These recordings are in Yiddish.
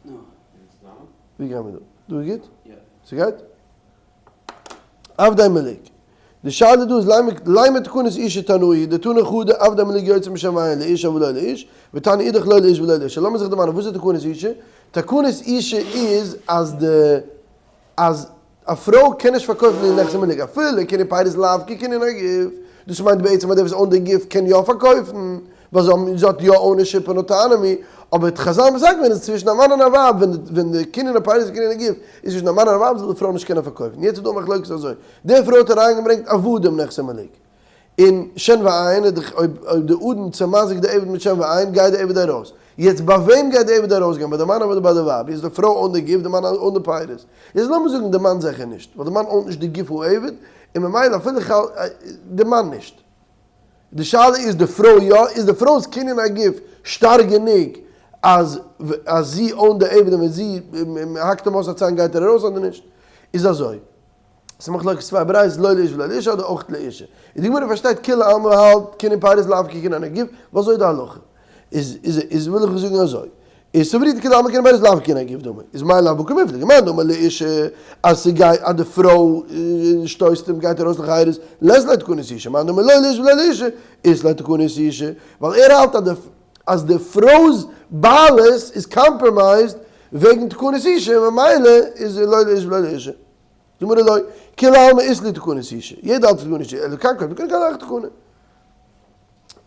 ווי גייען מיר דא? דא איז גוט? ס'גייט? עבדי מלוג. די שאלה דא איז לימא תקנת אושא תנאי, דתני חדא עבדי מלוג יוצאין בשן ועין לאשה ולא לאיש, ותניא אידך לא לאיש ולא לאשה. לאמיר זיך דערמאנען וואס איז תקנת אושא? תקנת אושא איז אז די אז א פרוי קען נישט פארקויפן איר נכסי מלוג אפילו קנין פירות לאו כקנין הגוף, דאס מיינט בעצם אז דער וואס own ט די גוף קען יא פארקויפן, ווייל זי האט יא ownership און autonomy, אבער חזל האבן מסכים געווען אז צווישן א מאן און א ווייב ווען ווען די קנין הפירות און קנין הגוף איז צווישן א מאן און א ווייב זאל די פרוי נישט קענען פארקויפן, יעצט איז דא א מחלוקת אזוי, די פרוי האט אריינגעברענגט עבדים נכסי מלוג, און שן ועין איז דאך אויב אויב די אדון צעמזיקט די עבד מיט שן ועין גייט די עבד ארויס, יעצט ביי וועם גייט די עבד ארויסגיין ביי די מאן אדער ביי די ווייב, יעצט די פרוי own ט די גוף די מאן own ט די פירות, יעצט לאמיר זאגן די מאן זיכער נישט, ווייל די מאן own ט נישט די גוף העבד, און ממילא אפילו די מאן נישט. די שאלה איז די פרוי יא? איז די פרוי'ס קנין הגוף שטארק גענוג אז אז זי own ט די עבד און ווען זי האקט אים אויס א ציין גייט ער ארויס אדער נישט? איז אזוי. ס'איז מחלוקת צוויי ברייתות לא לאיש ולא לאשה אדער אויך לאשה. איז די גמרא פארשטייט כולי עלמא האלט קנין פירות לאו כקנין הגוף, ווייל אזוי איז די הלכה. איז איז איז וויל איך זאגן אזוי. איז סברוה כולי עלמא קנין פירות לאו כקנין הגוף דמי. איז מאי לאו בהא קמיפלגי. מאן דאמר לאשה אז ס'גייט אז די פרוי שטויסט אים גייט ארויס לחירות לית ליה תקנת אושא. מאן דאמר לא לאיש ולא לאשה אית ליה תקנת אושא. ווייל ער האלט אז די אז די פרוי'ס בעלות איז compromised וועגן תקנת אושא ממילא איז לא לאיש ולא לאשה. גמרא לא, כולי עלמא אית להו תקנת אושא, יעדער האלט תקנת אושא, אלא כאן קודם תקנה כאן לאחר תקנה.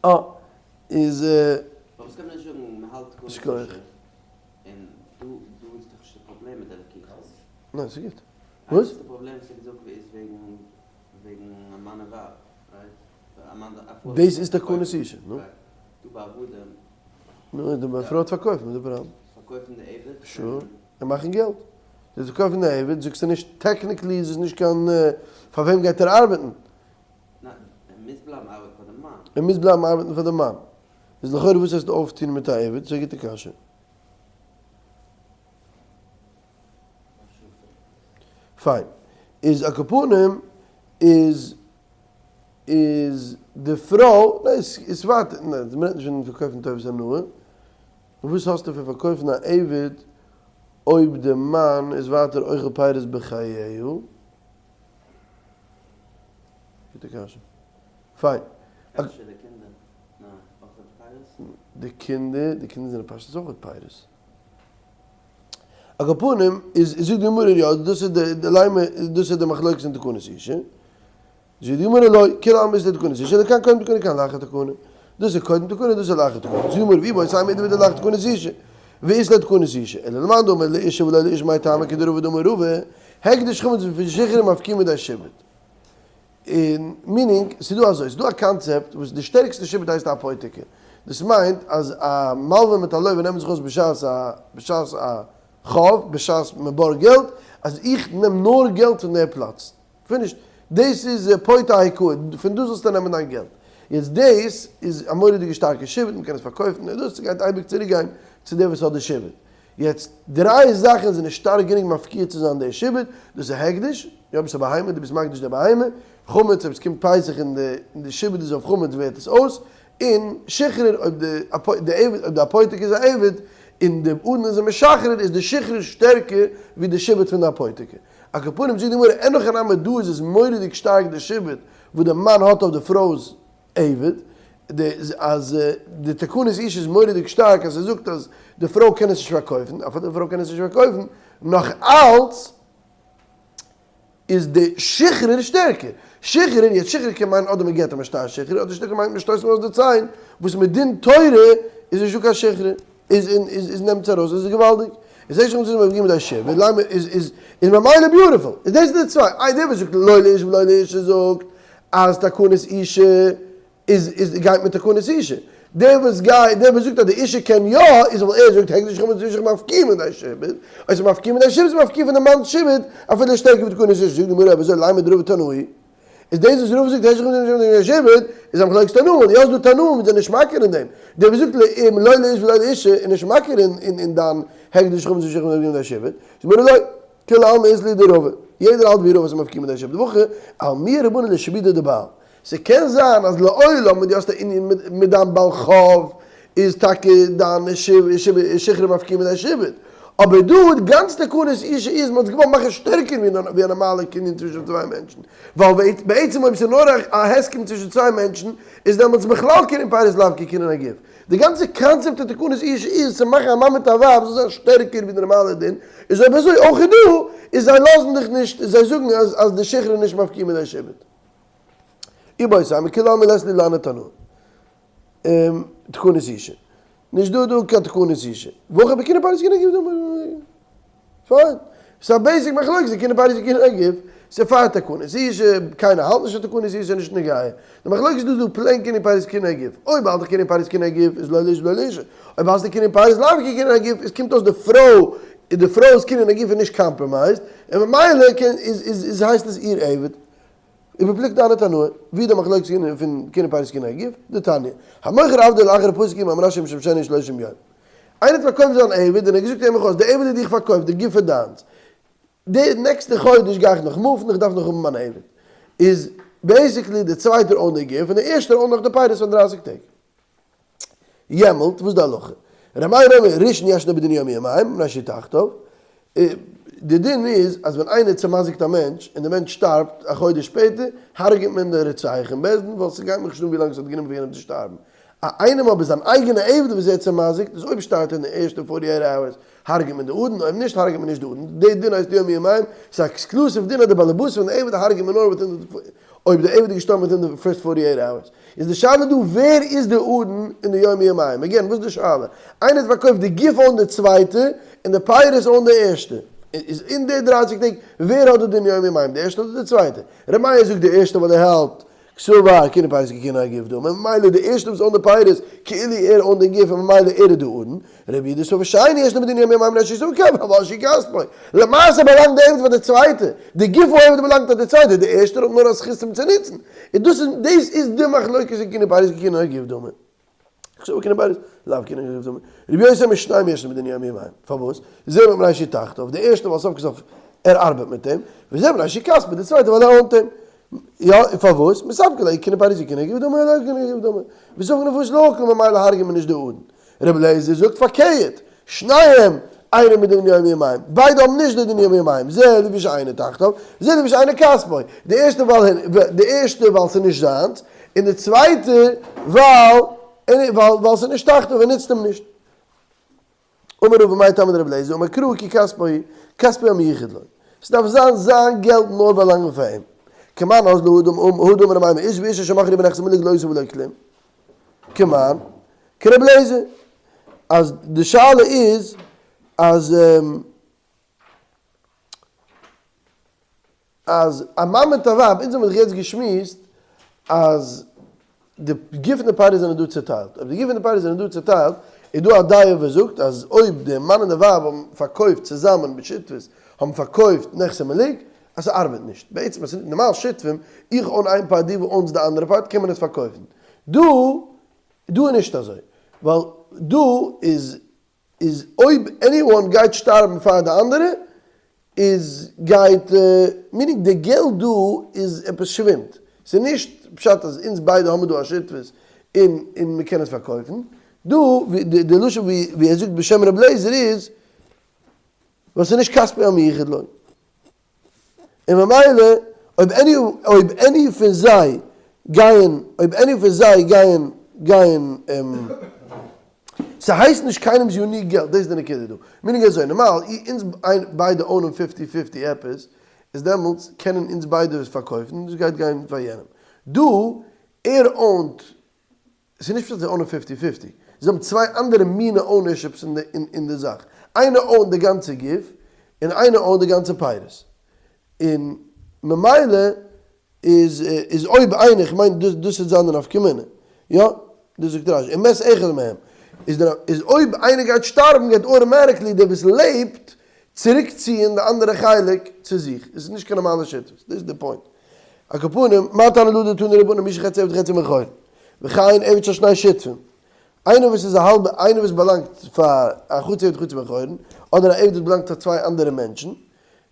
אה, איז. פארוואס קען מען נישט זאגן מען האלט תקנת אושא און דא דא איז דאך נישט די פראבלעם מיט די לקיחות. ניין ס'איז גוט. וואס? די פראבלעם וואס ער האט געזאגט איז וועגן וועגן א מאן און ווייב, right? דאס איז תקנת אושא, נו. דא ביי עבדים. נו, די פרוי האט פארקויפט, וואס איז די פראבלעם? פארקויפן די עבד? sure, און מאכן געלט. זי האט פארקויפן די עבד, זאגסטו נישט, technically איז עס נישט קיין, פאר וועם גייט ער ארבעטן? ניין, ער מוז בלייבן ארבעטן פאר די מאן. ער מוז בלייבן ארבעטן פאר די מאן. איז לכאורה וואס וועסטו אויפטון מיט א עבד? ס'איז א גוטע קשיא. פיין. איז על כל פנים איז איז די פרוי, ניין ס'איז ווייטער, ניין מ'רעדט נישט פון פארקויפן טובת הנאה, וואס האסטו פון פארקויפן א עבד אויב די מאן איז ווייטער אוכל פירות בחייו? גוטע קשיא. פיין. אפשר די קינדער ניין אוכל פירות? די קינדער, די קינדער זענען פשטות אויך פירות. על כל פנים איז זאגט די גמרא יא דאס איז די לימא דאס איז די מחלוקת אין תקנת אושא. זאגט די גמרא לא, כולי עלמא אית להו תקנת אושא, אלא כאן קודם תקנה כאן לאחר תקנה. דאס איז קודם תקנה דאס איז לאחר תקנה. זאגט די גמרא ואיבעית אימא אידי ואידי לאחר תקנת אושא. ואית ליה תקנת אושא. אלא למאן דאמר לאשה ולא לאיש מאי טעמא כדרבא דאמר רבא, הקדש חמץ ושחרור מפקיעין מידי שעבוד. און meaning, ס'איז דא אזוי, ס'איז דא א קאנצעפט וואס די שטערקסטע שעבוד הייסט א אפותיקי. דאס מיינט אז א מלווה מיט א לווה נעמען זיך אויס בשעת א בשעת א חוב, בשעת מ'בארגט געלט, אז איך נעם נאר געלט פון דער פלאץ. finished. דאס איז פוטה ההיקאה, פון דא זאלסטו נעמען דיין געלט. יעצט דאס איז א מורא'דיגע שטארקע שעבוד, מ'קען עס פארקויפן און דאס גייט אייביג צוריק גיין צו דער וואס האט די שעבוד. יעצט דריי זאכן זענען שטארק גענוג מפקיע צו זיין די שעבוד, דאס איז הקדש, יא ביסט א בהמה דו ביסט מקדיש די בהמה, חמץ אויב עס קומט פסח און די און די שעבוד איז אויף חמץ ווערט עס אויס, און שחרור אויב די די עבד אויב די אפותיקי איז א עבד און די אדון איז אים משחרר איז די שחרור שטערקער ווי די שעבוד פון די אפותיקי. על כל פנים זאגט די גמרא אין הכי נמי דא איז עס מורא'דיג שטארק די שעבוד וואס די מאן האט אויף די פרוי'ס עבד, די אז די תקנת אושא איז מורא'דיג שטארק אז ס'זאגט אז די פרוי קען עס נישט פארקויפן, אפילו די פרוי קען עס נישט פארקויפן, נאך אלץ איז די שחרור שטערקער. שחרור, יעצט שחרור קען מיינען אדער מ'געט אים א שטר שחרור, אדער שחרור מיינט מ'שטויסט אים אויס די ציין, וואס מדין תורה איז נישטא קיין שחרור, איז איז איז נעמט עס ארויס, איז געוואלדיג. איז זעהט שוין אויס אז די שעבוד, למה איז איז איז ממילא beautiful. איז דאס איז די צוויי. איי דער וואס זאגט לא לאיש ולא לאשה זאגט אז תקנת אושא איז איז גייט מיט תקנת אושא. דער וואס גייט דער וואס זאגט אז די אשה קען יא איז ווייל ער זאגט הקדש חמץ ושחרור מפקיעין מידי שעבוד. אויב ס'איז מפקיע מידי שעבוד איז מפקיע פון די מאנ'ס שעבוד אפילו שטערקער ווי תקנת אושא. זאגט די גמרא אויב אזוי לימא דרבא תנאי איז דאס וואס רבא זאגט הקדש חמץ ושחרור מפקיעין מידי שעבוד איז א מחלוקת תנאים ווייל יא ס'דא תנאים וואס זענען נישט מכיר אין דעם. דער וואס זאגט לא לאיש ולא לאשה איז נישט מכיר אין אין דיין הקדש חמץ ושחרור מפקיעין מידי שעבוד. זאגט די גמרא לא. כולי עלמא אית להו כדרבא, יעדער האלט ווי רבא אז מפקיעין מידי שעבוד והכא אלמוה רבנן לשעבודא דבעל, ס'קען זיין אז לעולם ווען דו האסט א ענין מיט דיין בעל חוב איז טאקע דיין שחרור מפקיעין מידי שעבוד, אבער דא די גאנצע תקנת אושא איז מען האט עס געוואלט מאכן שטערקער ווי א נארמאלע קנין צווישן צוויי מענטשן, ווייל בעצם אויב ס'איז נאר א הסכם צווישן צוויי מענטשן איז דעמאלטס בכלל קנין פירות לאו כקנין הגוף. די גאנצע קאנצעפט פון תקנת אושא איז צו מאכן א מאן מיט א ווייב זאל זיין שטערקער ווי די נארמאלע דין, איז אויב אזוי אויך איז דא, איז זיי לאזן דיך נישט, זיי זאגן אז אז די שחרור איז נישט מפקיע מידי שעבוד. איבעית אימא כולי עלמא לית להו להני תנאי. תקנת אושא. נישט דא דא קיין תקנת אושא. והכא בקנין פירות כקנין הגוף דמי. פיין. ס'איז א basic מחלוקת צו קנין פירות כקנין הגוף. ס'איז פאר תקנת אושא, קיינער האלט נישט אז תקנת אושא איז נישט נוגע. די מחלוקת איז דא דא plain קנין פירות כקנין הגוף. אויב האלט איך קנין פירות כקנין הגוף איז לא לאיש ולא לאשה. אויב האלסטו קנין פירות לאו כקנין הגוף איז קומט אויס די פרוי די פרוי'ס קנין הגוף איז נישט compromised און ממילא קען איז איז הייסט עס איר עבד. ובפלוגתא דהני תנאי, ווי די מחלוקת פון קנין פירות כקנין הגוף, דתניא, המוכר עבדו לאחר הפסוק עמו על מנת שישמשנו שלושים יום. איינער האט פארקויפט זיין עבד און ער האט געזאגט הער מיך אויס, די עבד האט דיך פארקויפט, די גוף איז דיינס, די נעקסטע חודש גיי איך נאך move ן, איך דארף נאך האבן מיין עבד. איז basically די צווייטער own די גוף און די ערשטער own נאך די פירות פון דרייסיג טעג. יעמאלט וואס די הלכה? ר' מאיר אומר ראשון ישנו בדין יום יומיים מפני שהוא תחתיו, די דין איז אז ווען איינער צעמזיקט א מענטש און די מענטש שטארבט א חודש שפעטער הרג'ט מען די רוצח אין בית דין ווייל ס'גייט מיך נישט אן ווי לאנג ס'האט גענומען פאר יענעם צו שטארבן. א איינעם אבער זיין אייגענע עבד וואס ער האט צעמזיקט איז אויב שטארבט ער אין די ערשטע forty eight hours הרג'ט מען די אדון אויב נישט הרג'ט מען נישט די אדון די דין הייסט יום יומיים ס'איז א exclusive דין אז די באלעבאס פון די עבד הרג'ט מען נאר within די אויב די עבד איז געשטארבן within די first forty eight hours. איז די שאלה דא ווער איז די אדון אין די יום יומיים? again וואס איז די שאלה? איינער האט פארקויפט די גוף אן די צווייטע און די פירות אן די ערשטע, איז אין די דרייסיג טעג ווער האט די דין יום יומיים די ערשטע אדער די צווייטע? ר' מאיר זאגט די ערשטע ווייל ער האלט קסבר קנין פירות כקנין הגוף דמי ממילא די ערשטע וואס אן די פירות כאילו ער אן די גוף און ממילא ער איז די אדון, רבי יהודה סבר שני ישנו בדין יום יומיים מפני שהוא כספו שהוא כספו, למעשה באלאנגט די עבד פאר די צווייטע, די גוף העבד באלאנגט פאר די צווייטע, די ערשטער האט נאר א זכות אים צו נוצן, און דאס איז דאס איז די מחלוקת אין קנין פירות כקנין הגוף דמי. קסבר קנין פירות לאו כקנין הגוף דמי. רבי יוסי אומר שניהם ישנו בדין יום יומיים, פארוואס? זה מפני שהוא תחתיו, די ערשטע ווייל סוף כל סוף ער ארבעט מיט אים, וזה מפני שהוא כספו, די צווייטע ווייל ער own ט אים. יא, און פארוואס? מספקא ליה קנין פירות כקנין הגוף דמי לאו כקנין הגוף דמי. וספק נפשות להקל ממילא הרג'ט מען נישט די אדון. רבי אליעזר זאגט פארקערט, שניהם אינם בדין יום יומיים, ביידע האבן נישט די דין יום יומיים, זה לפי שאינו תחתיו, זה לפי שאינו כספו, די ערשטע ווייל די ערשטע ווייל ס'איז נישט זיינס, און די צווייטע ווייל ווייל ס'איז נישט תחתיו, ער נוצט אים נישט. אמר רבא מאי טעמא דרבי אליעזר, אמר קרא כי כספו הוא, כספו המיוחד לו, ס'דארף זיין זיין געלט נאר באלאנגען פאר אים, כמאן אזלא הא דאמר ר' מימר איש ואשה שמכרו בנכסי מלוג לא עשו ולא כלום, כמאן כרבי אליעזר, אז די שאלה איז אז אז א מאן מיט א ווייב, אונז האבן דאך יעצט געשמועסט אז די גוף און די פירות זענען דא צוטיילט, אויב די גוף און די פירות זענען דא צוטיילט, איז דא א דעה וואס זאגט אז אויב די מאן און די ווייב האבן פארקויפט צוזאמען בשותפות, האבן פארקויפט נכסי מלוג, אז ס'ארבעט נישט. בעצם אז ס'איז נארמאל שותפים, איך own איין part, דו own סט די אנדערע part, קען מען עס פארקויפן. דא, דא איז נישט אזוי. ווייל דא איז, איז אויב anyone גייט שטארבן פאר די אנדערע, איז גייט, meaning די געלט דא איז עפעס שווימט. ס'איז נישט פשט אז אונז ביידע האבן דא א שותפות און און מ'קען עס פארקויפן. דא, ווי די לשון ווי ער זאגט בשם ר' אליעזר איז, ווייל ס'איז נישט כספו המיוחד לו. און ממילא אויב any אויב any פון זיי גייען אויב any פון זיי גייען גייען ס'הייסט נישט קיינעמס unique געלט דאס איז די נקודה דא. meaning אזוי נארמאל אונז ביידע own ען fifty fifty עפעס איז דעמאלטס קענען אונז ביידע עס פארקויפן און דאס גייט גיין פאר יענעם. דא ער own ט עס איז נישט פשט זיי own ען fifty fifty, זיי האבן צוויי אנדערע מינע ownerships אין די זאך, איינער own ט די גאנצע גוף און איינער own ט די גאנצע פירות, און ממילא איז איז אויב איינער, איך מיין דאס דאס וועט זיין די נפקא מינה, יא דאס זאגט רש"י, ומת אחד מהם, איז די איז אויב איינער גייט שטארבן גייט automatically דער וואס לעבט צוריק ציען די אנדערע חלק צו זיך, עס איז נישט קיין נארמאלע שותפות, דאס איז די point. על כל פנים, מה תנא להא דתנו רבנן מי שחצי עבד חצי בן חורין, וכן עבד של שני שותפים, איינער וואס איז א האלבע, איינער וואס באלאנגט פאר א חצי עבד חצי בן חורין, אדער א עבד וואס באלאנגט פאר צוויי אנדערע מענטשן,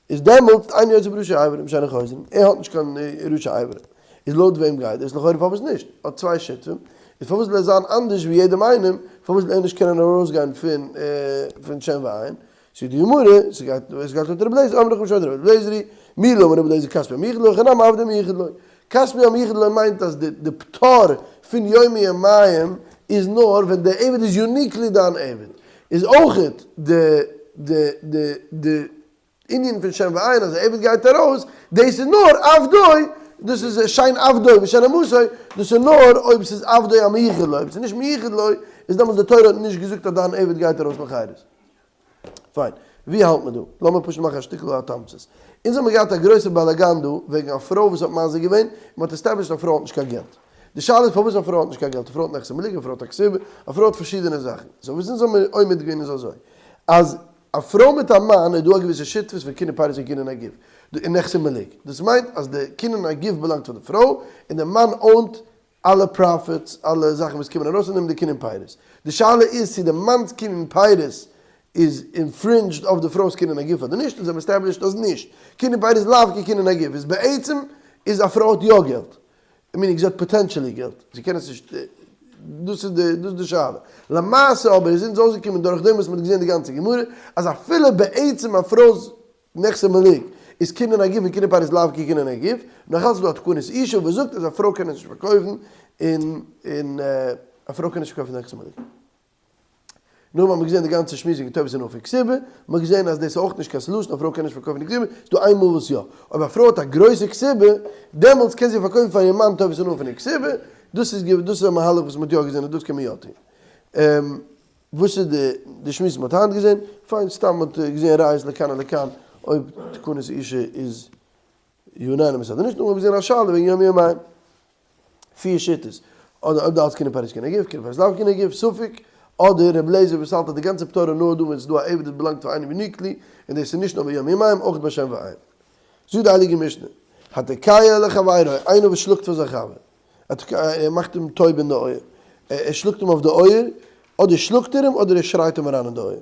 איז דעמאלט אינו יוצא בראשי אברים שאינו חוזרין, ער האט נישט קיין ראשי אברים, איז לויט וועם גייט דאס? לכאורה פארוואס נישט? האט צוויי שותפים, איז פארוואס זאל ער זיין אנדערש ווי יעדעם איינעם, פארוואס זאל ער נישט קענען ארויסגיין פון פון שן ועין? זאגט די גמרא, ס'גייט עס גייט לויט רבי אליעזר, אמרי חמשה רבי אליעזר היא, מי לא אמר רבי אליעזר כספו המיוחד לו, הכא נמי עבדו המיוחד לו. כספו המיוחד לו מיינט אז די די פטור פון יום מיומים איז נאר ווען די עבד איז uniquely דיין עבד. איז אויכעט די די די די ענין פון שן ועין אז א עבד גייט ארויס, דאס איז נאר עבדו, דאס איז שן עבדו ושן אמתו, דאס איז נאר אויב ס'איז עבדו המיוחד לו, אויב ס'איז נישט מיוחד לו, איז דעמאלטס די תורה האט נישט געזאגט אז דיין עבד גייט ארויס לחירות. פיין, ווי האלט מען דא? לאמיר פשוט מאכן א שטיקל א תמצית. אונז האמיר געהאט א גרויסע באלאגאן דא וועגן א פרוי וואס האט מזיק געווען, און מ'האט established א פרוי האט נישט קיין געלט. די שאלה איז פארוואס א פרוי האט נישט קיין געלט, א פרוי האט נכסי מלוג, א פרוי האט א כתובה, א פרוי האט פארשידענע זאכן. so וואס אונז האמיר עומד געווען איז אזוי, אז א פרוי מיט א מאן איז דא א געוויסע שותפות פון קנין פירות און קנין הגוף, און נכסי מלוג. דאס מיינט אז די קנין הגוף באלאנגט פאר די פרוי, און די מאן own ט אלע profits, אלע זאכן וואס קומען ארויס פון דעם די קנין פירות. די שאלה איז צו די מאנ'ס קנין פירות איז infringed אויף די פרוי'ס קנין הגוף אדער נישט, און זיי האבן established אז נישט. קנין פירות איז לאו כקנין הגוף, איז בעצם איז א פרוי האט יא געלט. meaning זי האט potentially געלט, זי קען עס נישט, דאס איז די דאס איז די שאלה. למעשה אבער איז אונז אויסגעקומען דורך דעם וואס מען האט געזען די גאנצע גמרא, אז אפילו בעצם א פרוי'ס נכסי מלוג איז קנין הגוף און קנין פירות לאו כקנין הגוף, נאך אלץ איז דא א תקנת אושא וואס זאגט אז א פרוי קען עס נישט פארקויפן און און א פרוי קען נישט פארקויפן נכסי מלוג. נאכדעם האט מען געזען די גאנצע שמועס וועגן טובת הנאה פון כתובה, מען האט געזען אז דאס איז אויך נישט קיין solution, א פרוי קען נישט פארקויפן די כתובה, ס'איז דא איין מאל וואס יא, אויב א פרוי האט א גרויסע כתובה, דעמאלטס קען זי פארקויפן פאר איר מאן טובת הנאה פון די כתובה, דאס איז דאס איז א מהלך וואס מען האט יא געזען אז דאס קען מען יא טון. וואס איז די די שמועס וואס מען האט היינט געזען? פיין, סתם מען האט געזען ראיות לכאן ולכאן, אויב תקנת אושא איז unanimous אדער נישט, נאכדעם האט מען געזען א שאלה וועגן יום יומיים. פיר שיטות, אדער אויב דו האלטסט קנין פירות קנין הגוף, קנין פירות לאו קנין הגוף, ספק, אדער רבי אליעזר וואס האלט אז די גאנצע פטור איז נאר דא ווען עס איז דא א עבד וואס באלאנגט פאר איינעם uniquely, און דאס איז נישט נאר ביום יומיים, אויך ביי שן ועין. זאגט די הייליגע משנה, התוקע לחבירו, איינער וואס שלאגט פאר זיין חבר, ער מאכט אים טויב אין די אויער, ער שלאגט אים אויף די אויער, אדער שלאגט ער אים אדער ער שרייט אים אריין אין די אויער.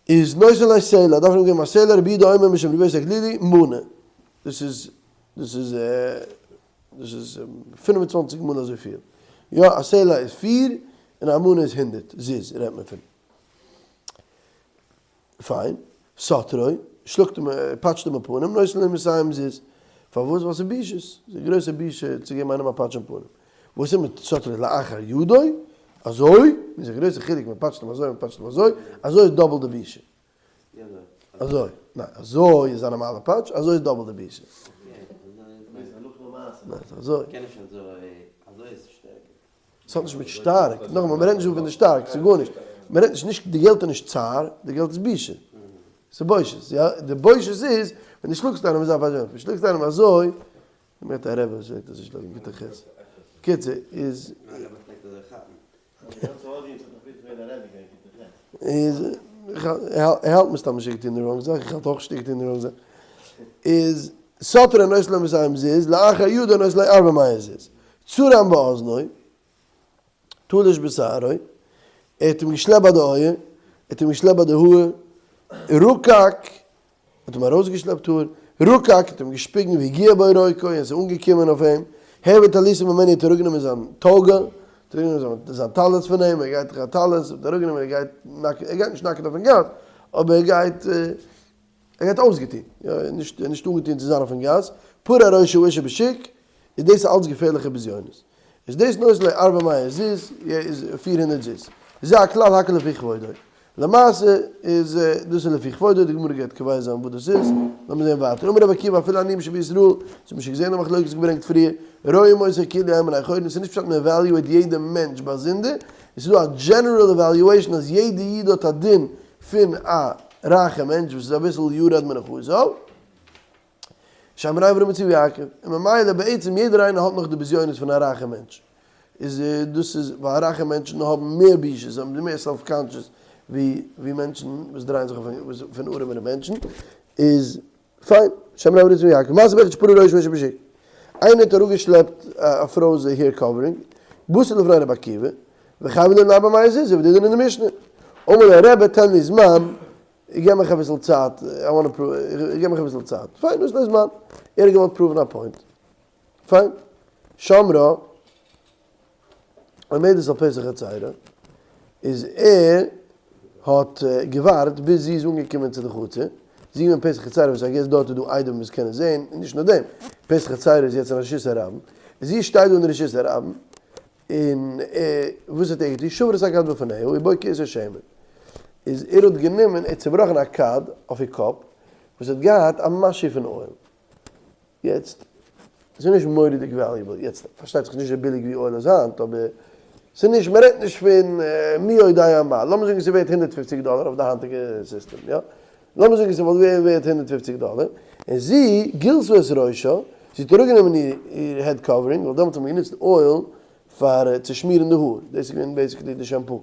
איז נותן לו סלע, דארף מען אים געבן א סלע, רבי יהודה אומר משום רבי יוסי הגלילי, מנה. דאס איז, דאס איז, דאס איז 25 מאל אזויפיל. יא, א סלע איז פיר, און א מנה איז הונדערט, זוז רעדט מען פון. פיין, סטרו, שלאגט אים, פאטשט אים אין פנים, נותן לו מאתים זוז. פארוואס? ווייל ס'איז בושות. ס'איז א גרויסע בושה צו געבן איינעם א פאטש אין פנים. וואס איז מיט סטרו לאחר ידו? אזוי? איז א גרויסע חילוק מען פאטשט אים אזוי מען פאטשט אים אזוי, אזוי איז double די בושה. אזוי, ניין, אזוי איז א נארמאלע פאטש, אזוי איז double די בושה. ניין, אזוי. ס'האט נישט מיט שטארק, נאכאמאל, מ'רעדט נישט דא פון די שטארק, ס'איז גארנישט. מ'רעדט נישט, נישט די געלט איז נישט צער, די געלט איז בושה. ס'איז בושות, יא? די בושות איז ווען דו שלאגסט איינעם אזא פאטש, ווען דו שלאגסט איינעם אזוי, מ'האט א רבי וואס פלעגט אזוי שלאגן, גוטע חס. קיצור, איז. איז, ער האלט מסתם נישט ער האט געטון די wrong זאך, איך האלט אויך נישט ער האט געטון די wrong זאך. איז, סטרו נותן לו מאתים זוז, לאחר ידו נותן לו ארבע מאות זוז. צרם באזנו, תלש בשערו, ער האט אים געשלעפט ביי די אויער, ער האט אים געשלעפט ביי די האר, רקק, האט אים ארויסגעשלעפט האר, רקק האט אים געשפיגן והגיע בו רוקו און עס איז אנגעקומען אויף אים, העביר טליתו ממנו האט אראפגענומען זיין טאגע, האט אראפגענומען זיין טלית פון אים, ער גייט דאך א טלית, האט אראפגענומען ער גייט נאקעט, ער גייט נישט נאקעט אויפן גאס, אבער ער גייט ער גייט אויסגעטון, יא, נישט נישט אנגעטון צו זיין אויפן גאס, פרע ראש האשה בשוק, איז דאס אלץ געפערליכע בזיונות. איז דאס נותן לו ארבע מאות זוז, איז 400 זוז. זה הכלל הכל לפי כבודו. למעשה איז דאס איז לפי כבודו, די גמרא גייט קובע זיין וואס דאס איז, לאמיר זען ווייטער. אמר רבי עקיבא אפילו עניים שבישראל, אזוי האט מען שוין געזען די מחלוקת געברענגט פריער, רואים אותו כאילו הם בני חורין, עס איז נישט פשט מען evaluate יעדע מענטש באזונדער, עס איז דא א general evaluation אז יעדע איד האט א דין פון א רייכע מענטש וואס איז אביסל ירד מנכסיו, שהם בני אברהם יצחק ויעקב, און ממילא בעצם יעדער איינער האט נאך די בזיונות פון א רייכע מענטש, איז דאס איז ווייל רייכע מענטשן האבן מער בושות, זיי האבן מער self conscious ווי ווי מענטשן וואס דרייען זיך אויף פון ארעמערע מענטשן, איז פיין, שהם בני אברהם יצחק ויעקב, מעשה באחד שפרע ראש האשה בשוק, איינער האט אראפגעשלעפט א פרוי'ס hair covering, באתו לפני רבי עקיבא, וחייבו לו ארבע מאות זוז, ווי די דין אין די משנה, אמר לו רבי תן לי זמן, געב מיך אביסל צייט, I want prove, געב מיך אביסל צייט. פיין, דאס איז זמן. ער האט געוואלט prove ן א point. פיין. שמרה, עומדת על פתח חצרה, איז ער. האט געווארט ביז זי איז אנגעקומען צו די חצר, זי איז געווען פתח חצרה וואס I guess דארט איז דא עדים וואס קענען זעהן, און נישט נאר דעם, פתח חצרה איז יעצט אין רשות הרבים, זי שטייט דא אין רשות הרבים, און וואס האט ער געטון? שבר את הכד בפניה ובו כאיסר שמן, איז ער האט גענומען, ער האט צובראכן א כד אויף איר קאפ, וואס האט געהאט א משהו פון oil. יעצט, ס'איז נישט מורא'דיג valuable, יעצט פארשטייט זיך נישט אזוי ביליג ווי oil איז היינט, אבער ס'איז נישט, מ'רעדט נישט פון מי יודע מה, לאמיר זאגן ס'איז ווערט 150 דאלער אויף די היינטיגע סיסטעם, יא? לאמיר זאגן ס'וואלט געווען ווערט 150 דאלער, און זי, גילתה את ראשה, זי האט אראפגענומען איר head covering, ווייל דעמאלטס האט מען גענוצט oil פאר צו שמירן די האר, דאס איז געווען basically די shampoo.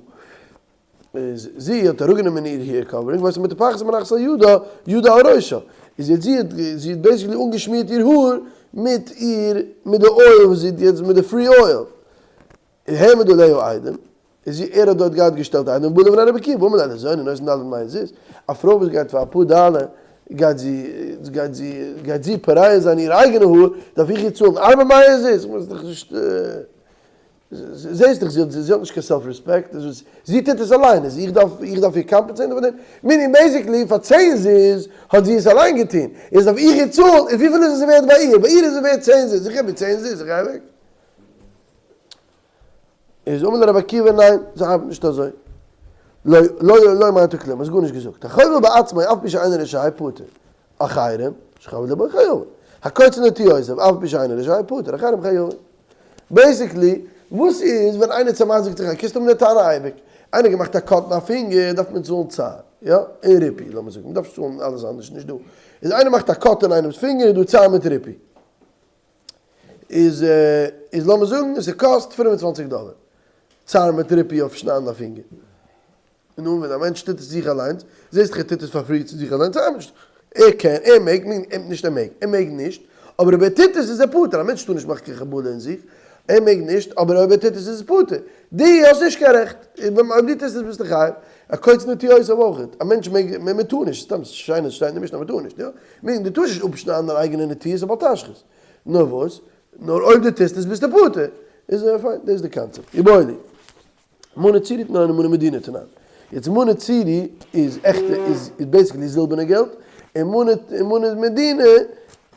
איז זי האט אראפגענומען איר hair covering, והיתה מטפחת ומנחת על ידה, ידה על ראשה, איז יעצט זי האט זי האט basically אנגעשמירט איר האר מיט איר מיט די oil וואס זי האט יעצט מיט די free oil, העמיד עליה עדים, איז זי ער האט דארט געהאט געשטעלט עדים, ובא לפני רבי עקיבא, ואמר ליה לזונה נותנת ד' מאות זוז, א פרוי וואס גייט פאר אפאר דאלער גייט זי גייט זי גייט זי פורע זיין איר אייגענע האר, דארף איך איר צאלן ארבע מאות זוז, איך מוז דאך נישט. זעסט דאך זי האט זי האט נישט קיין self respect, זי טוט עס אליין, איז איך דארף איך דארף איר compensate ן פאר דעם? meaning basically פאר צען זוז האט זי עס אליין געטון, איז דארף איך איר צאלן, און וויפיל איז עס ווערט ביי איר? ביי איר איז עס ווערט צען זוז, איך געב איר צען זוז, איך גיי אוועק. איז אמר לרבי עקיבא ניין, זיי ארבעט נישט אזוי. לא לא לא אמרת כלום, האסט גארנישט געזאגט. החובל בעצמו אף על פי שאינו רשאי פטור. אחרים שחבלו בו חייבין. הקוצץ נטיעותיו אף על פי שאינו רשאי פטור. אחרים חייבין. basically, וואס איז ווען איינער צעמזיק'ט זיך א קענסט האבן די טענה אייביג. איינער געמאכט א cut אין א פינגער דארף מען צאלן צער, יא? און ריפוי, לאמיר זאגן, מ'דארף נישט צאלן אלעס אנדערש, נישט דא. איז איינער מאכט א cut אין איינעמ'ס פינגער איז דא צער מיט ריפוי. איז איז לאמיר זאגן ס'קאסט 25 דאלער. צער מיט ריפוי אויף שניידן א פינגער. נו, ווען א מענטש טוט עס זיך אליינס, זעסט דאך ער טוט עס פאר free צו זיך אליינס, א מענטש, ער קען, ער מעג, נישט ער מעג, ער מעג נישט, אבער אויב ער טוט עס איז ער פטור, א מענטש טאר נישט מאכן קיין חבלה אין זיך, ער מעג נישט, אבער אויב ער טוט עס איז עס פטור. דו האסט נישט קיין רעכט, אויב דו טוסט עס ביסטו חייב, הקוצץ נטיעותיו אויך, א מענטש מעג, מען טאר נישט, סתם שיין עס שטייט אין די משנה אז מען טאר נישט, יא, מיינט דו טארסט נישט אפשניידן דיין אייגענע נטיות אויף בל תשחית, נאר וואס, נאר אויב דו טוסט עס ביסטו פטור, איז פיין, דאס איז די קאנצעפט. איבעיא להו. מנה צורי תנן און מנה מדינה תנן. יעצט מנה צורי איז עכטע איז basically זילבערנע געלט, און מנה און מנה מדינה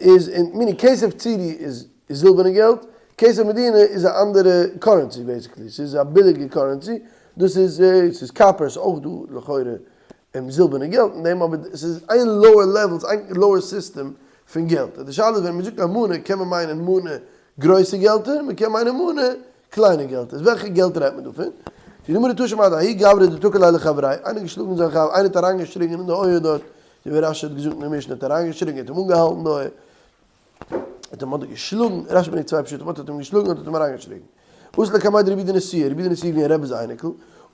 איז און meaning כסף צורי איז זילבערנע געלט, כסף מדינה איז א אנדערע currency basically, ס'איז א ביליגע currency, דאס איז ס'איז copper ס'איז אויך דא לכאורה זילבערנע געלט אין דעם אבער ס'איז איין lower level ס'איז איין lower סיסטעם פון געלט. די שאלה איז ווען מ'זאגט א מנה קען מען מיינען מנה גרויסע געלטער, מ'קען מיינען מנה קליינע געלט איז וועלכע געלט רעדט מען דא פון? זאגט די גמרא תא שמע דההוא גברא דתקע ליה לחבריה, איינער האט געשלאגן זיין חבר, איינער האט אריינגעשריגן אין די אויער דארט, אזוי ווי רשי האט געזאגט אין די משנה, האט אריינגעשריגן, האט אים אנגעהאלטן די אויער, האט אים אדער געשלאגן, רשי ברענגט צוויי פשטים, אדער האט אים געשלאגן אדער האט אים אריינגעשריגן. אתא לקמיה דרבי יהודה נשיאה, רבי יהודה נשיאה איז געווען רבי'ס אייניקל,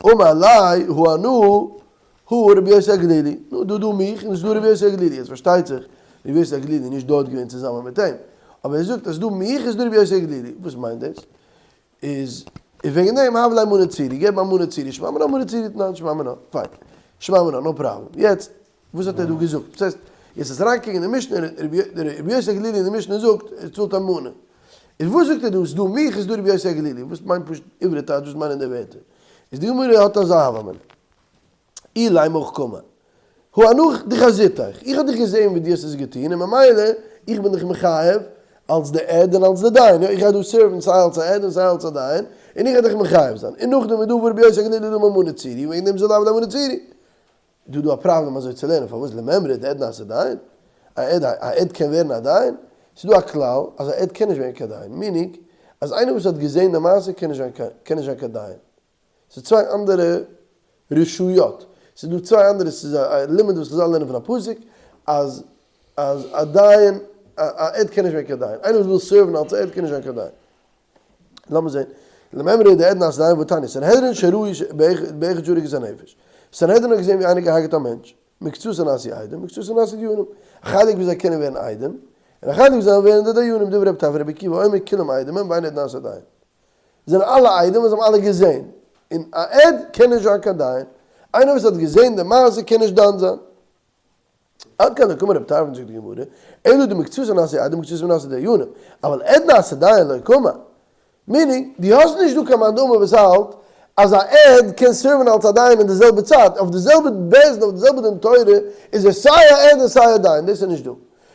אמר ליה הא אנא הא רבי יוסי הגלילי, נו דא דא מיך און ס'דא רבי יוסי הגלילי, יעצט פארשטייט זיך רבי יוסי הגלילי איז נישט דארט געווען צוזאמען מיט אים, אבער ער זאגט אז דא מיך איז דא רבי יוסי הגלילי, וואס מיינט דאס? איז איז וועגן דעם הב ליה מנה צורי, געב א מנה צורי, שמע מינה מנה צורי תנן, שמע מינה, פיין, שמע מינה, no problem, יעצט וואס האט ער דא געזאגט? וואס הייסט, יעצט אז אריינקוקן אין די משנה, רבי יוסי הגלילי אין די משנה זאגט ער צאלט א מנה, איז וואס זאגט ער דא, ס'דא מיך איז דא רבי יוסי הגלילי, וואס מיינט פשוט עברי טייטש וואס מיינען די ווערטער? איז די גמרא האט אזא הוה אמינא. אילימא הכי קאמר. הא אנא דחזיתיך, איך האב דיך געזען ווי דו האסט עס געטון און ממילא איך בין דיך מחייב אלס די עד און אלס די דיין, יא איך גיי דא serve ן סיי אלס א עד און סיי אלס א דיין, און איך גיי דיך מחייב זיין. און נאכדעם איז דא והא רבי יוסי הגלילי דאמר מנה צורי, וועגן דעם זאל הב ליה מנה צורי. דא דא א פראבלעם אזוי צו לערנען, פארוואס למימרא דעד נעשה דיין? א עד א עד קען ווערן א דיין? ס'איז דא א כלל אז א עד קען נישט ווערן קיין דיין, meaning אז איינער וואס האט געזען די מעשה קען נישט זיין קען נישט זיין קיין דיין. ס'איז צוויי אנדערע רשויות. ס'איז דא צוויי אנדערע, ס'איז א לימוד וואס חזל לערנען פון א פסוק, אז אז א דיין, א עד קען נישט ווערן קיין דיין. איינער וואס וויל serve ן אלס א עד קען נישט זיין קיין דיין. לאמיר זען. למימרא דעד נעשה דיין והתניא, סנהדרין שראו באחד שהרג את הנפש. סנהדרין האט געזען ווי איינער געהארגעט א מענטש. מקצתן נעשו עדים, מקצתן נעשו דיינים. א חלק ווי זיי קענען ווערן עדים, און א חלק ווי זיי וועלן ווערן די דיינים, דברי רבי טרפון רבי עקיבא אומר כולם עדים הם ואין עד נעשה דיין. זענען אלע עדים וואס האבן אלע געזען, און א עד קען נישט זיין קיין דיין, איינער וואס האט געזען די מעשה קען נישט דן זיין. עד כאן לא קאמר רבי טרפון זאגט די גמרא, אלא דמקצתן נעשו עדים ומקצתן נעשו דיינים, אבל עד נעשה דיין לא קאמר. meaning, דו האסט נישט דא קיין מאן דאמר וואס האלט. אז א עד קען serve ן אלס א דיין אין די זעלבע צייט, אויף די זעלבע בית דין, אויף די זעלבע דין תורה, איז ער סיי א עד און סיי א דיין, דאס איז נישט דא.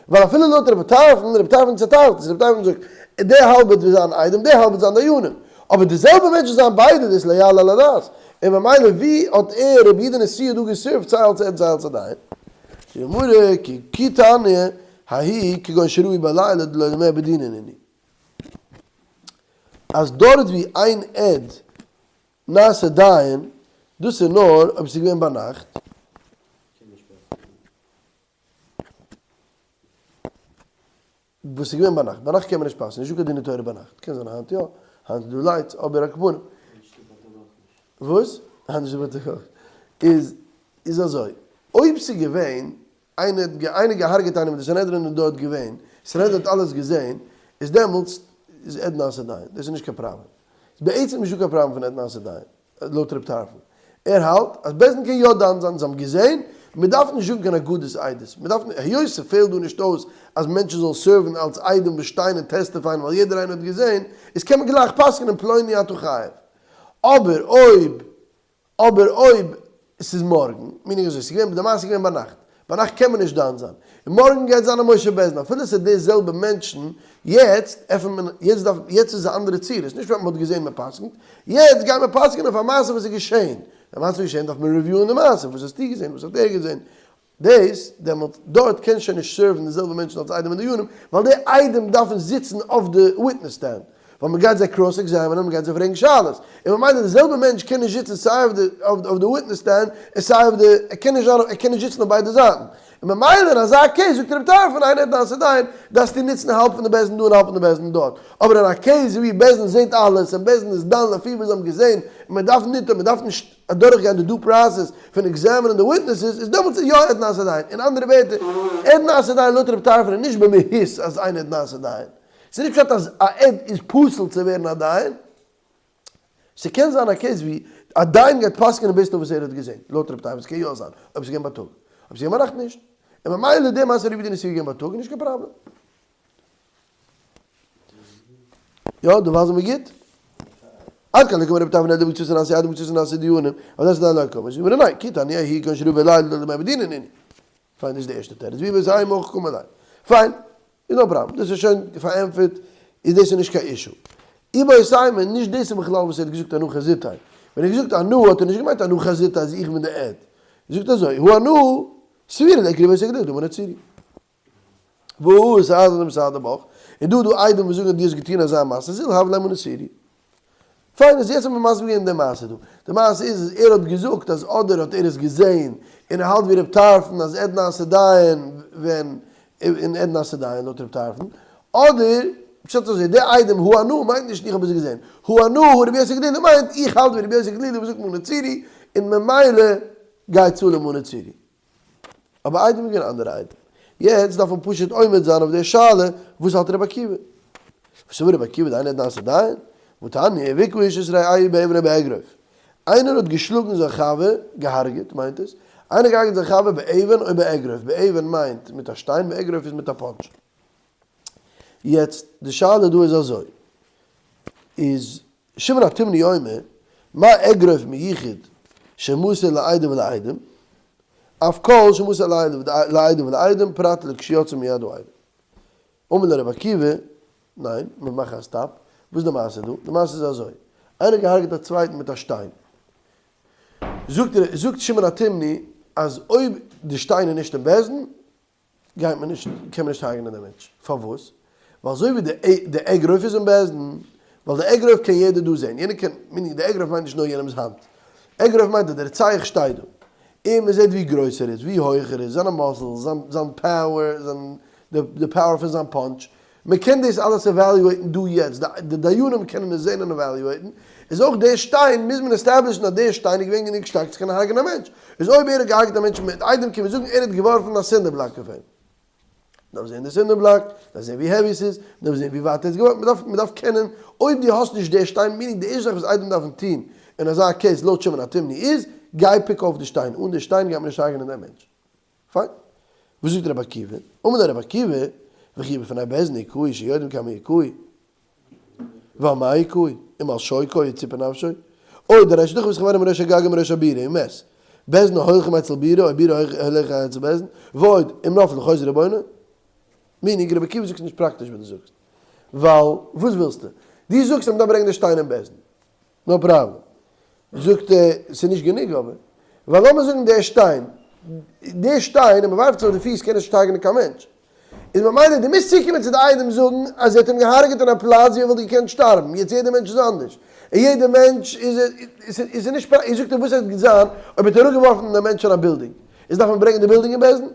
ווייל אפילו לויט רבי טרפון, רבי טרפון צעטיילט עס, רבי טרפון זאגט, די האלב וועט זיין עדים, די האלב וועט זיין דיינים. אבער די זעלבע מענטשן זיין ביידע, דאס לא יעלה על הדעת. און ממילא ווי האט ער, רבי יהודה נשיאה דא גע serve ט סיי אלס עד סיי אלס א דיין? די גמרא, כי כי תניא ההיא כגון שראו בלילה דלא למיעבד דינא נינהו. אז דארט ווי איין עד נעשה דיין, דאס איז נאר אויב ס'איז געווען ביינאכט. וואס איז געווען ביינאכט? ביינאכט קען מען נישט פסק'ן, נישטא קיין דיני תורה ביינאכט, קען זיין היינט יא, היינט איז דא lights, אבער על כל פנים. וואס? היינט נישטא בייטאג אויך נישט. איז איז אזוי, אויב ס'איז געווען איינער האט איינער געהארגעט איינעם און די סנהדרין איז דארט געווען, סנהדרין האט אלעס געזען, איז דעמאלטס איז עד נעשה דיין, דאס איז נישט קיין פראבלעם. איז בעצם נישטא קיין פראבלעם פון עד נעשה דיין, לויט רב טרפון. ער האלט אז בית דין קען יא דן זיין, זיי האבן געזען, מען דארף נישט זאגן קיין אגודת עדות, מען דארף נישט, היות ס'פעלט דא נישט אויס אז מענטשן זאלן serve ן אלס עדים וואס שטיין און testify ען ווייל יעדער איינער האט געזען, איז קען מען גלייך פסק'נען פלוני אתה חייב. אבער אויב אבער אויב ס'איז מארגן, meaning אזוי, ס'איז געווען, די מעשה איז געווען ביינאכט, ביינאכט קען מען נישט דן זיין, און מארגן גייט זיין א מושב בית דין, אפילו ס'איז די זעלבע מענטשן, יעצט עפענט מען, יעצט דארף, יעצט איז א אנדערע צורה, ס'איז נישט ווען מ'האט געזען מ'פסק'נט, יעצט גייט מען פסק'נען אויף א מעשה וואס איז געשען, די מעשה איז געשען דארף מען review ען די מעשה, וואס האסטו געזען, וואס האט ער געזען, דאס, דעמאלט, דארט קען שוין נישט serve ן די זעלבע מענטשן אלס עדים און דיינים, ווייל די עדים דארפן זיצן אויף די witness stand, ווייל מען גייט זיי cross examine ען, מען גייט זיי פרעגן שאלות, און ממילא די זעלבע מענטש קען נישט זיצן סיי אויף די אויף די witness stand און סיי אויף די, ער קען נישט זיין ער קען נישט זיצן אויף ביידע זייטן, און ממילא אין אזא case זאגט רבי טרפון אין עד נעשה דיין, דארפסטו נוצן האלב פון די בית דין דא און האלב פון די בית דין דארט, אבער אין א case ווי בית דין זעט אלעס און בית דין איז דן לפי וואס זיי האבן געזען, און מען דארף ניטא מען דארף נישט. אדורכגיין די due process פון examine ען די witnesses איז דעמאלטס יא עד נעשה דיין, אין אנדערע ווערטער, עד נעשה דיין לויט רב טרפון איז נישט במהות אז אין עד נעשה דיין, ס'איז נישט פשט אז א עד איז פסול צו ווערן א דיין, ס'קען זיין א case ווי א דיין גייט פסק'נען based אויף וואס ער האט געזען, לויט רב טרפון ס'קען יא זיין אויב ס'איז געווען בייטאג, אויב ס'איז געווען ביינאכט נישט, און ממילא די מעשה רבי יהודה נשיאה איז געווען בייטאג איז נישט קיין פראבלעם. יא, דו ווייסט מיר גוט? עד כאן לקום רבי טרפון עדים בקצות נעשה עדים בקצות נעשה דיונים, אבל דאס איז לא קום, איז גמרא ניין, כי תניא ההיא כגון שראו בלילה דלא למיעבד דינא נינהו. פיין, דאס איז די ערשטע תירוץ, ווי ווען זיי מח קום אליין. פיין, איז no problem, דאס איז שוין פארענטפערט, איז דאס איז נישט קיין issue. איבעית אימא, נישט דאס איז בכלל וואס ער האט געזאגט אנא חזיתאי. ווען ער האט געזאגט אנא האט ער נישט געמיינט אנא חזיתאי אז איך בין די עד. ער זאגט אזוי, הא אנא סבירא ליה כרבי יוסי הגלילי דאמר נצירי. והא סהדא דמסהדי בך, און דא דא עדים וואס זאגן אז דו האסט געטון אזא מעשה, זיל הב ליה מנה צירי. פיין, איז יעצט האט מען מסביר געווען די מעשה דא. די מעשה איז אז ער האט געזאגט אז אדער האט ער עס געזען און ער האלט ווי רב טרפון אז עד נעשה דיין ווען און עד נעשה דיין לויט רב טרפון, אדער פשט אזוי די עדים הא אנא מיינט נישט איך האב עס געזען, הא אנא הא רבי יוסי הגלילי מיינט איך האלט ווי רבי יוסי הגלילי וואס זאגט מנה צירי און ממילא גיי צאל אים מנה צירי. אבער עדים איז געווען אנדערע עדים. יעצט דארף מען פשוט עומד זיין אויף די שאלה, וואס האלט רבי עקיבא? וסבר רבי עקיבא דאין עד נעשה דיין? והתניא, והכה איש את רעהו באבן או באגרוף. איינער האט געשלאגן זיין חבר, געהארגעט מיינט עס, איינער געהארגעט זיין חבר באבן או באגרוף, באבן מיינט מיט א שטיין, באגרוף איז מיט א punch. יעצט די שאלה דא איז אזוי, איז שמעון התימני אומר, מה אגרוף מיוחד שמסר לעדים ולעדים, אף כל שמסר לעדים ולעדים פרט לכשיצא מיד העדים. אמר לו רבי עקיבא, ניין, מיר מאכן א stop, וואס איז די מעשה דא? די מעשה איז אזוי, איינער האט געהארגעט א צווייטן מיט א שטיין, זאגט זאגט שמעון התימני אז אויב די שטיין איז נישט אין בית דין, גייט מען נישט, קען מען נישט הרג'נען דעם מענטש. פארוואס? ווייל אזוי ווי די די אגרוף איז אין בית דין, ווייל די אגרוף קען יעדער דא זען, יענער קען, meaning די אגרוף מיינט נישט נאר יענעמ'ס האנט, אגרוף מיינט אז דער רוצח שטייט דא, און מען זעט ווי גרויס ער איז, ווי הויך ער איז, זיינע muscles, זיין זיין power, זיין די די power פון זיין punch, מען קען דאס אלעס evaluate ן דא יעצט, די דיינים קענען עס זען און evaluate ן, איז אויך דער שטיין מוז מען establish ן אז דער שטיין איז געווען גענוג שטארק צו קענען הרג'ענען א מענטש, איז אויב ער האט געהארגעט א מענטש מיט עדים קען מען זאגן ער האט געווארפן א cinder block אויף אים. מען דארף זען די cinder block, מען דארף זען ווי heavy ס'איז, מען דארף זען ווי ווייט ער האט געווארפן, מען דארף מען דארף קענען, אויב דו האסט נישט דער שטיין, meaning די ערשטע זאך וואס עדים דארפן טון אין אזא case לויט שמעון התימני איז, גיי pick אויף די שטיין, אן די שטיין גייט מען נישט הרג'ענען דעם מענטש. פיין. וואס זאגט רבי עקיבא? אמר לו רבי עקיבא, וכי בפני בית דין הכהו שיודעים כמה הכהו, ועל מה הכהו, אם על שוקו או ציפור נפשו? אוי דער אשתך וואס כ'ווארע מראש הגג ומראש הבירה ומת. בית דין הולכים אצל בירה או בירה הולך אצל בית דין, ועוד אם נפל חוזר ובונה. meaning רבי עקיבא זאגסט נישט פראקטיש וואס דו זאגסט. ווייל וואס ווילסטו? דו זאגסט אז מ'דארף ברענגען די שטיין אין בית דין. no problem. זאגט ער, ס'איז נישט גענוג אבער. ווייל לאמיר זאגן דער שטיין, דער שטיין אויב מ'ווארפט עס אויף די פיס קען עס נישט הרג'נען קיין מענטש. איז ממילא דו מוזט צוקומען צו די עדים זאגן אז ער האט אים געהארגעט אין א פלאץ ווי ער וואלט געקענט שטארבן, יעצט יעדער מענטש איז אנדערש, און יעדער מענטש איז איז נישט פרא, זאגט ער וואס וועט זיין אויב האט ער אראפגעווארפן דעם מענטש פון א בילדינג, איז דארף מען ברענגען די בילדינג אין בית דין,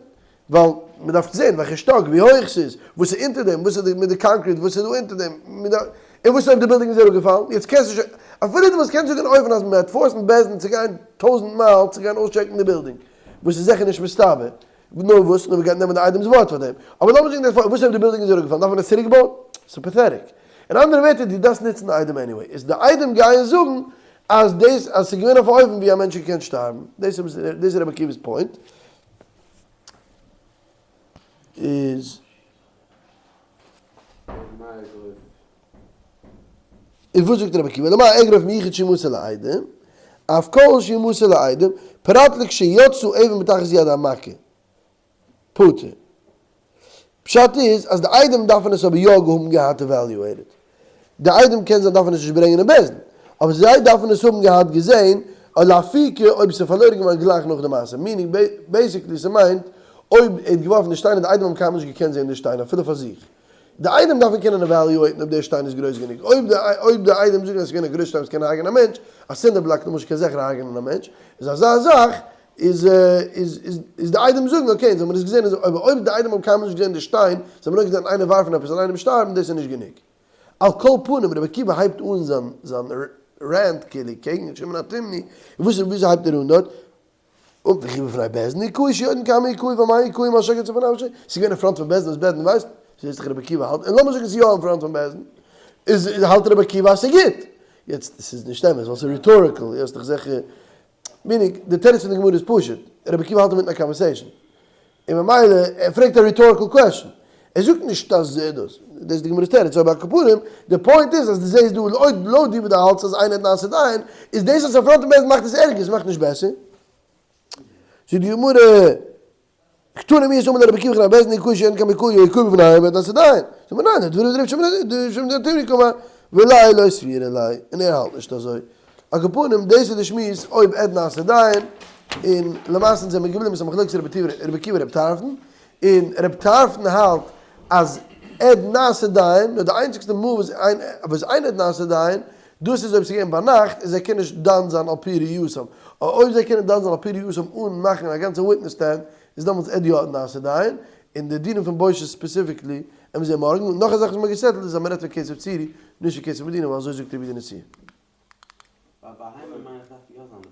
ווייל מען דארף זען וועלכע שטאק, ווי הויך ס'איז, וואס איז אונטער דעם, וואס איז מיט די concrete, וואס איז דא אונטער דעם, און וואס איז אויב די בילדינג איז אראפגעפאלן, יעצט קענסטו שוין, אפילו דו וואלסט קענסט זאגן אויבן אז מען וועט force ן בית דין צו גיין 1000 מייל צו גיין אויסטשעקן די בילדינג, וואס איז זיכער נישט מסתבר, נאר וואס? נאר מ'גייט נעמען די עדים'ס ווארט פאר דעם. אבער לאמיר זאגן דער וואס אויב די בילדינג איז אראפגעפאלן דארף מען עס צוריק בויען? ס'איז pathetic. אין אנדערע ווערטער דו דארפסט נוצן די עדים anyway. איז די עדים גייען זאגן אז דאס אז ס'איז געווען אויף א אופן ווי א מענטש האט געקענט שטארבן. דאס איז דאס איז רבי עקיבא'ס point. איז. און וואס זאגט רבי עקיבא? למה אגרוף מיוחד שימסר לעדים, אף כל שימסר לעדים, פרט לכשיצאו אבן מתחת יד המכה, פטור. פשט איז אז די עדים דארפן עס אבער יא האבן געהאט evaluated. די עדים קען זיין דארפן עס נישט ברענגען אין בית דין, אבער זיי דארפן עס האבן געהאט געזען, או לאפוקי אויב עס איז פארלוירן געווארן גלייך נאך די מעשה, meaning basically ס'מיינט אויב ער האט געווארפן די שטיין און די עדים האבן קיינמאל נישט געקענט זען די שטיין אפילו פאר זיך. די עדים דארפן קענען evaluate ן אויב דער שטיין איז גרויס גענוג. אויב די אויב די עדים זאגן אז עס איז געווען א גרויס שטיין וואס קען הרג'ענען א מענטש, א cinder block למשל קען זיכער הרג'ענען א מענטש, איז אזא זאך איז איז איז איז די עדים זאגן okay אונז האבן עס געזען אזוי אבער אויב די עדים האבן קיינמאל נישט געזען די שטיין, זיי האבן נאר געזען איינער ווארפן עפעס און איינעם שטארבן, דאס איז נישט גענוג. על כל פנים רבי עקיבא הייבט אן זיין זיין rant כאילו קעגן שמעון התימני, און וואס וויאזוי הייבט ער אן דארט? און וכי בפני בית דין הכהו שיודעין כמה הכהו ועל מה הכהו מה שקץ בפני אנשי, ס'איז געווען אין front פון בית דין וואס בית דין ווייסט, זעהסט דאך רבי עקיבא האלט, און לאמיר זאגן ס'איז יא אין front פון בית דין, איז האלט רבי עקיבא אז ס'איז גוט, יעצט ס'איז נישט אמת ווייל ס'איז rhetorical, האסט דאך זיכער, meaning די תירוץ פון די גמרא איז פשוט, רבי עקיבא האלט אינמיטן א conversation, און ממילא ער פרעגט א rhetorical question, ער זאגט נישט אז דאס, דאס איז די גמרא'ס תירוץ, אבער על כל פנים, די point איז אז דו זעהסט דא לויט לויט דיר וואס דו האלטסט אז אין עד נעשה דיין, איז דאס אז אין front פון בית דין מאכט עס ערגער, עס מאכט נישט בעסער. זאגט די גמרא, קתני מיהת אמר ליה רבי עקיבא וכי בית דין הכהו שיודעין כמה הכהו הכהו בפניהם עד נעשה דיין, זאגט מען ניין, דברי רבי שמעון התימני קאמר, וליה לא סבירא ליה, און ער האלט נישט אזוי. על כל פנים, דאס איז די שמועס אויב עד נעשה דיין, און למעשה זענען מיר געבליבן מיט א מחלוקת רבי עקיבא רבי טרפון, און רבי טרפון האלט אז עד נעשה דיין, נאר די איינציגסטע מאל וואס אין וואס אין עד נעשה דיין, דאס איז אויב ס'איז געווען ביינאכט און זיי קענען נישט דן זיין על פי ראייתם, אבער אויב זיי קענען דן זיין על פי ראייתם אן מאכן א גאנצע witness stand, איז דעמאלטס עד יא עד נעשה דיין, און די דינים פון בושת specifically וועלן מיר זעהן מארגן, און נאך א זאך וואס מ'האט גע settle ט איז אז מ'רעדט פון כסף צורי, נישט פון כסף מדינה, ווייל אזוי זאגט רבי יהודה נשיאה. ביי בהמה מיין איך דארף יא זיין די.